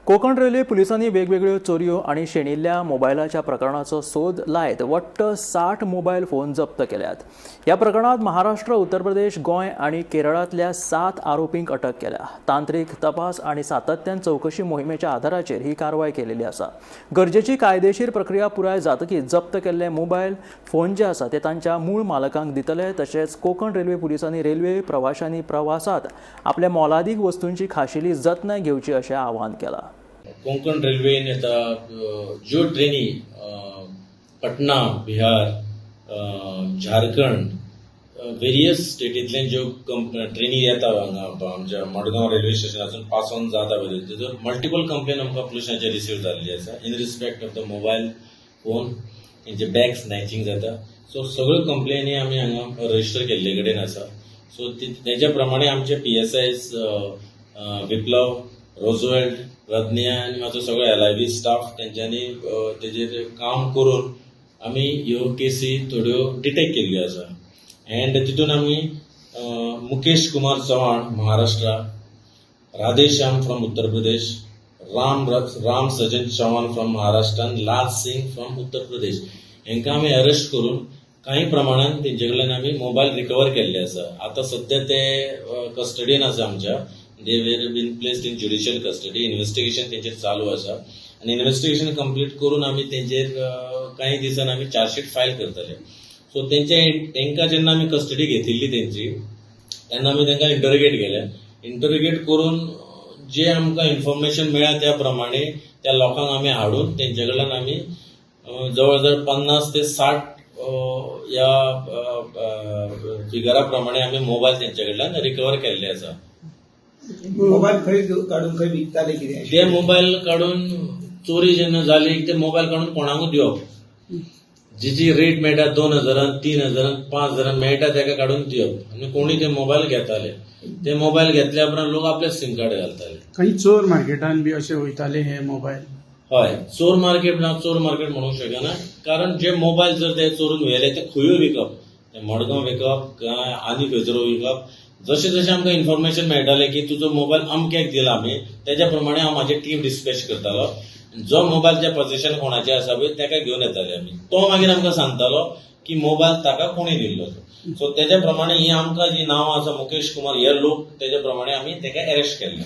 Konkan railway पुलिसांनी वेगवेगळ्यो चोरयो आनी शेणिल्ल्या मोबायलाच्या प्रकरणाचो सोद लायत वट्ट 60 मोबायल फोन जप्त केल्यात. ह्या प्रकरणात महाराष्ट्र, उत्तर प्रदेश, गोंय आनी केरळांतल्या 7 आरोपींक अटक केल्या. तांत्रिक तपास आनी सातत्यान चवकशी मोहिमेच्या आधाराचेर ही कारवाय केलेली आसा. गरजेची कायदेशीर प्रक्रिया पुराय जातकीच जप्त केल्ले मोबायल फोन जे आसा ते तांच्या मूळ मालकांक दितले. तशेंच कोकण रेल्वे पुलिसांनी रेल्वे प्रवाशांनी प्रवासात आपल्या मोलादीक वस्तूंची खाशेली जतनाय घेवची अशें आवाहन केलां. कोंकण रेल्वेन येता ज्यो ट्रेनी पटना, बिहार, झारखंड, वेरियस स्टेटींतल्यान ज्यो ट्रेनी येता हांगा आमच्या मडगांव रेल्वे स्टेशनासून पास ऑन जाता पळय, तेजो मल्टिपल कंप्लेन आमकां पुलिसांचेर रिसीव जाल्ली आसा in respect of the mobile phone, तेंचे बॅग स्नॅचिंग जाता. सो सगळ्यो कंप्लेनी आमी हांगा रजिस्टर केल्ले कडेन आसा. सो तेज्या प्रमाणे आमचे पीएसआय विप्लव, रोजवेल्ट, प्रज्ञा आनी म्हाजो सगळो एलआयबी स्टाफ तेंच्यांनी तेजेर काम करून आमी ह्यो केसी थोड्यो डिटेक्ट केल्ल्यो आसा. एंड तितून आमी Mukesh Kumar Chavan, Maharashtra, Radheshyam from Uttar Pradesh, Ram Ram Sajjan Chavan from Maharashtra आनी लाल सिंग फ्रॉम उत्तर प्रदेश हांकां आमी अरेस्ट करून काही प्रमाणान तेंचे कडल्यान आमी मोबायल रिकवर केल्ले आसा. आतां सद्या ते कस्टडीन आसा आमच्या. They were been placed in judicial custody. Investigation तेंचेर चालू आसा आनी इन्व्हेस्टिगेशन कंप्लीट करून आमी तेंचेर कांय दिसान आमी चार्जशीट फायल करतले. सो तेंकां जेन्ना आमी कस्टडी घेतिल्ली तेंची, तेन्ना आमी तांकां इंटरोगेट केले. इंटरोगेट करून जे आमकां इन्फॉर्मेशन मेळ्ळा, त्या प्रमाणे त्या लोकांक आमी हाडून तेंचे कडल्यान आमी जवळ जवळ 50 ते 60 ह्या फिगरा प्रमाणे आमी मोबायल तेंचे कडल्यान रिकवर केल्ले आसा. मोबायल खंय काडून खंय विकताले, कितें? ते मोबायल काडून, चोरी जेन्ना जाली, ते मोबायल काडून कोणाकूच दिवप, जी रेट मेळटा, 2000न, 3000न, 5000न मेळटा, ताका काडून दिवप आनी कोणी ते मोबायल घेताले. ते मोबायल घेतल्या उपरांत लोक आपले सिम कार्ड घालताले. काही चोर मार्केटान बी अशे वयताले हे मोबायल? हय, चोर मार्केट ना, चोर मार्केट म्हणूंक शकना, कारण जे मोबायल जर ते चोरून व्हेले, ते खंयूय विकप, ते मडगांव विकप काय आनी खंयसर विकप. जशें जशें आमकां इन्फॉर्मेशन मेळटालें की तुजो मोबायल अमक्याक दिला आमी, तेज्या प्रमाणे हांव म्हाजी टीम डिस्पॅच करतालो. जो मोबायल ज्या पझेशन कोणाचे आसा पळय, ताका घेवन येताले आमी. तो मागीर आमकां सांगतालो की मोबायल ताका कोणी दिल्लो. सो तेज्या प्रमाणे ही आमकां जी नांवां आसा, मुकेश कुमार, हे लोक, तेज्या प्रमाणे आमी ताका अरेस्ट केल्ले.